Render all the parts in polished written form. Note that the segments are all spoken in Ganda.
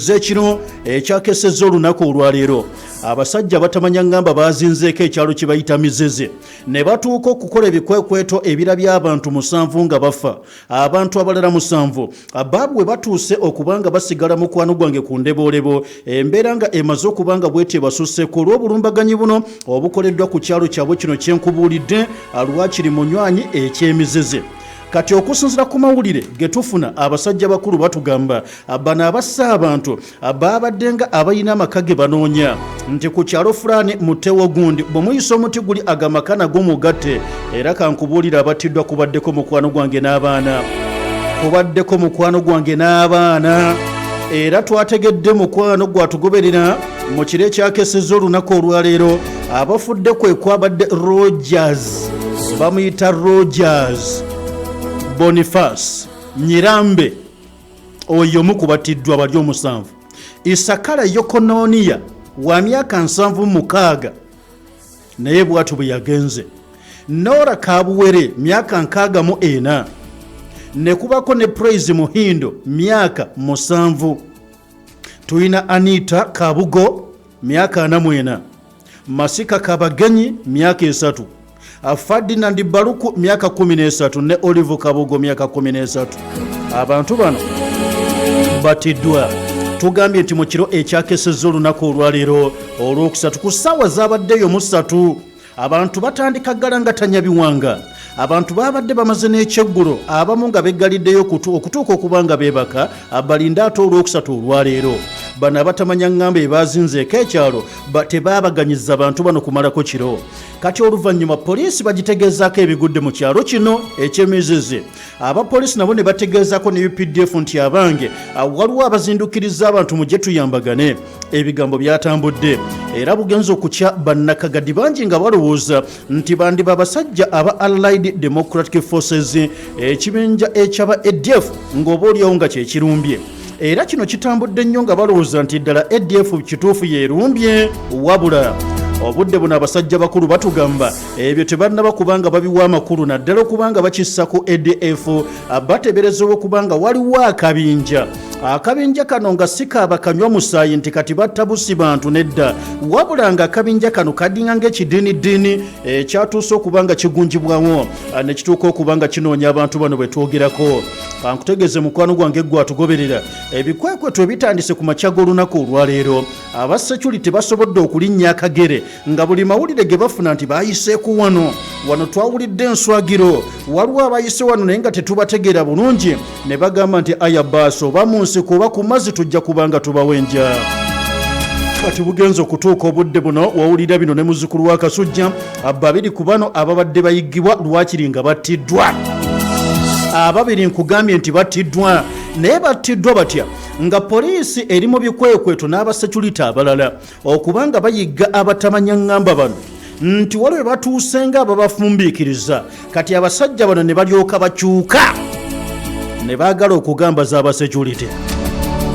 Z'ekiro ekyakesezza olunaku olwaleero, abasajja batamanya ngamba baazinzeeko ekyalo kye bayita Mizeze ne batuuka okukola ebikwekweto ebirabye abantu 7 nga bafa, abantu abalala 7 baabwe batuuse okuba nga basigala mukwano gwange ku ndeboolebo. Embeera nga emaze okuba nga bweti ebasusseko olw'obulumbaganyi buno obukoleddwa ku kyalo kyabwe kino kyenkubuulidde lwakiri munywanyi eky'Emizeze. Kati okusinzira ku mawulire ge tufuna, abasajja bakulu batugamba bano abassa abantu baabadde nga abalina amaka ge banoonya nti ku kyalo fulaani mutewo gundi, bwe muyisa omuti guli agamaka nago mugatte. Era kankubuulira, abattiddwa kubaddeko mukwano gwange n'abaana, kubaddeko mukwano gwange n'abaana. Era twategedde mukwano gwatugoberera mu kiro ekyakesezza olunaku olwaleero, abafudde kwe kwabadde Rogers, bamuyita Rogers Boniface Nyirambe, oyo omu ku battiddwa bali 7. Isakala Yokonooniya wa myaka 76, naye bwatu bwe yagenze. Nora Kabuwere, myaka 64, ne kubako ne Praise Muhindo, myaka 7. Tulina Anita Kabugo, myaka 44, Masika Kabagenyi, myaka 3, Ferdinand Baluku, myaka 13, ne Olive Kabugo, myaka 13. Abantu bano batiddwa, tugambye nti mu kiro ekyakesezza olunaku olwaleero Olwokusatu ku ssaawa zabaddeyo mu 3, abantu batandika ggala nga tanyabiwanga. Abantu babadde bamaze n'ekyeggulo, abamu nga beggaliddeyo okutuuka okuba nga beebaka balinde ate Olwokusatu olwaleero. Bano abatamanya ŋŋamba ebazinzeeko ekyalo tebaabaganyiza bantu bano kumalako kiro. Kati oluvannyuma poliisi bagitegeezaako ebigudde mu kyalo kino eky'Emizizi. Abapoliisi nabo ne bategeezaako ne UPDF nti abange, waliwo abazindukiriza abantu, mujje tuyambagane. Ebigambo byatambudde era bugenza okukya bannakagadi bangi nga balowooza nti bandiba abasajja aba Allied Democratic Forces, ekibinja ekyaba ADF, ng'oba oliawo nga kyekirumbye. Era kino kitambudde nnyo nga balowooza nti ddala ADF kituufu yeerumbye. Wabula obudde buno abasajja bakulu batugamba ebyo tebannaba kubanga babiwa amakulu, naddala okubanga bakissa ku ADF. Bateberezebwa okubanga waliwo akabinja kano nga si kaabakanywa musaayi nti kati batta busi bantu, nedda, wabula nga akabinja kano kadinga ng'ekidiinidiini ekyatuuse okuba nga kigunjibwawo ne kituuka okuba nga kinoonya abantu bano bwe twogerako. Kankutegeeze mukwano gwange gwe atugoberera, ebikwekweto ebitandise ku makya g'olunaku olwaleero, aba security basobodde okulinnya akagere nga buli mawulire ge bafuna nti bayiseeku wano, wano twawulidde enswagiro, waliwo abayise wano naye nga tetubategeera bulungi, ne bagamba nti aya baasi, oba mu nsiko oba ku mazzi, tujja kuba nga tubawenja. Kati bugenza okutuuka obudde buno wawulira bino ne muzzukulu wa Kasujja, babiri ku bano ababadde bayiggibwa lwakiri nga battiddwa. Ababiri nkugambye nti battiddwa, naye battiddwa batya nga poliisi eri mu bikwekweto n'abaseculity abalala okubanga bayigga abatamanya ŋŋamba bano nti waliwo batuuse nga ababafumbiikiriza? Kati abasajja bano ne balyoka bakyuka ne baagala okugambaza abasecurity.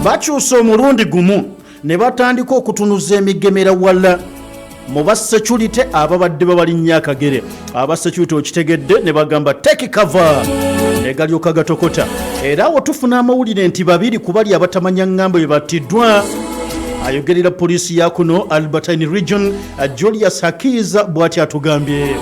Bakyusa omulundi gumu ne batandika okutunuza emigemera wala mu basecurity ababadde babalinnya akagere. Abasecurity okitegedde, ne bagamba take cover, ne galyoka gatokota. Era awo tufuna amawulire nti babiri ku bali abatamanya ŋŋambo bye battiddwa. Ayogerera poliisi ya kuno Albertine Region, Julius Hakiza, bw'ati atugambye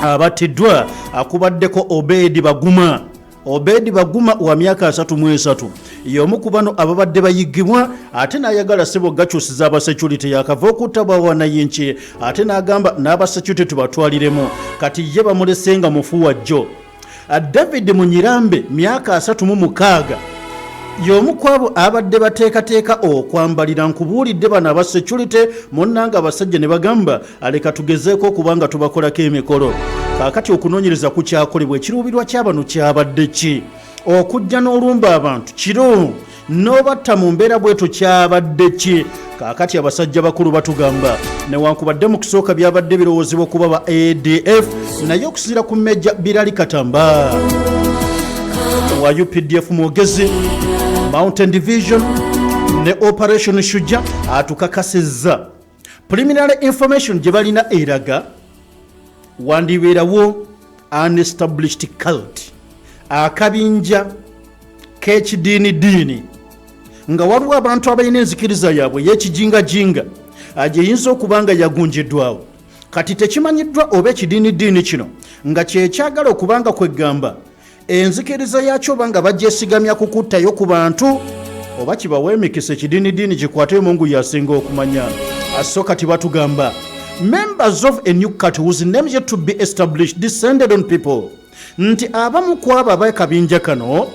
abattiddwa akubaddeko Obedi Baguma. Obedi Baguma wa myaka 33, y'omu ku bano ababadde bayiggibwa, ate n'ayagala sebo gakyusiza abasecurity. Yakava okutta bwawanayinki, ate n'agamba n'abasecurity tubatwaliremu. Kati ye bamulese nga mufu wajjo. David Munyirambe, myaka 36, y'omu ku abo abadde bateekateeka okwambalira. Nkubuulidde bano aba security munnanga, abasajja ne bagamba aleka tugezeeko okuba nga tubakolako emikolo. Kaakati okunoonyereza kukyakolebwa, ekiruubirwa kyabano kyabadde ki? Okujja n'olumba abantu kiro n'obatta mu mbeera bwetyo kyabadde ki? Kaakati abasajja bakulu batugamba newankubadde mu kusooka byabadde birowoozebwa okuba ba ADF, naye okusinzira ku Meja Birali Katamba wa UPDF mwogezi Mountain Division ne Operation Shuja, atukakasizza preliminary information gye balina eraga wandibeerawo unestablished cult, akabinja k'ekidiinidiini. Nga waliwo abantu abalina enzikiriza yaabwe ey'ekijingajinga gyeyinza okuba nga yagunjiddwawo. Kati tekimanyiddwa oba ekidiinidiini kino nga kyekyagala okuba nga kweggamba enzikiriza yakyo oba nga bagyesigamya ku kuttayo ku bantu oba kibawa emikisa ekidiinidiini kikwate Mungu yasinga okumanya. So kati batugamba members of a new cult whose name yet to be established descended on people, nti abamu ku abo ab'akabinja kano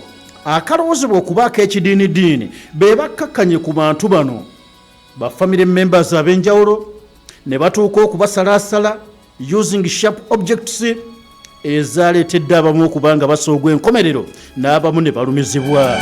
akalowoozebwa okuba ak'ekidiinidiini be bakkakkanye ku bantu bano ba family members ab'enjawulo ne batuuka okubasalaasala using sharp objects ezaaleetedde abamu okuba nga basoogwa enkomerero n'abamu ne balumizibwa.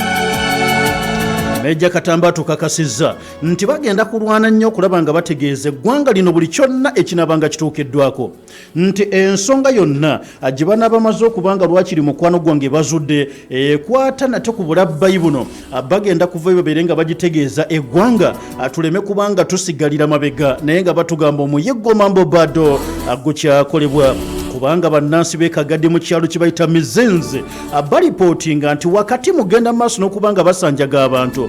Meja Katamba atukakasizza nti bagenda kulwana nnyo okulaba nga bategeeza eggwanga lino buli kyonna ekinaabanga kituukiddwako, nti ensonga yonna gye banaaba bamaze okuba nga lwakiri mukwano gwange bazudde ekwata nate ku bulabbayi buno, bagenda kuvayo babeere nga bagitegeeza eggwanga, tuleme kubanga tusigalira mabega. Naye nga batugamba omuyiggo mambo bado gukyakolebwa, kubanga bannansi b'e Kagadi mu kyalo kye bayita Mizenze balipootinga nti wakati mugenda maaso n'okuba nga basanjaga abantu,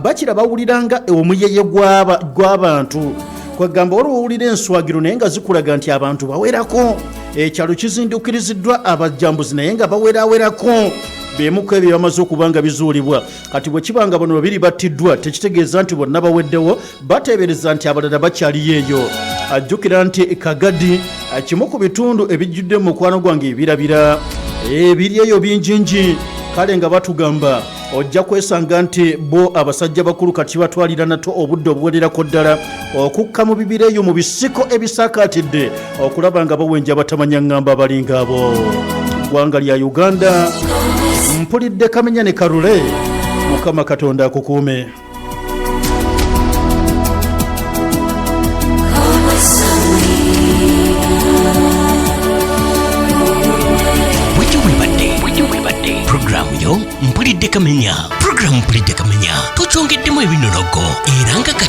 bakira bawuliranga omuyeye gw'abantu, kwegamba waliwo owulira enswagiro naye nga zikulaga nti abantu bawerako. Ekyalo kizindukiriziddwa abajambuzi naye nga bawerawerako. Bemuku ebyo bamaze okuba nga bizuulibwa. Kati bwe kiba nga bano babiri battiddwa, tekitegeeza nti bonna baweddewo. Bateebereza nti abalala bakyaliyo eyo. Ajjukira nti Kagadi kimu ku bitundu ebijjudde mu mukwano gwange ebirabira ebiri eyo bingingi. Kale nga batugamba ojja kwesanga nti bo abasajja bakulu kati batwalira nato obudde obuwererako ddala okukka mu bibira eyo mu bisiko ebisaakaatidde okulaba nga bawenja batamanya ŋŋamba abalinga abo. Ggwanga lya Uganda, mpulidde kamenya ne kalule. Mukama Katonda akukuume. Bwetyo bwebadde, bwetyo bwebadde puroguramu yo Mpulidde Kamenya. Puroguramu Mpulidde Kamenya tukyongeddemu ebinonogo era nga kati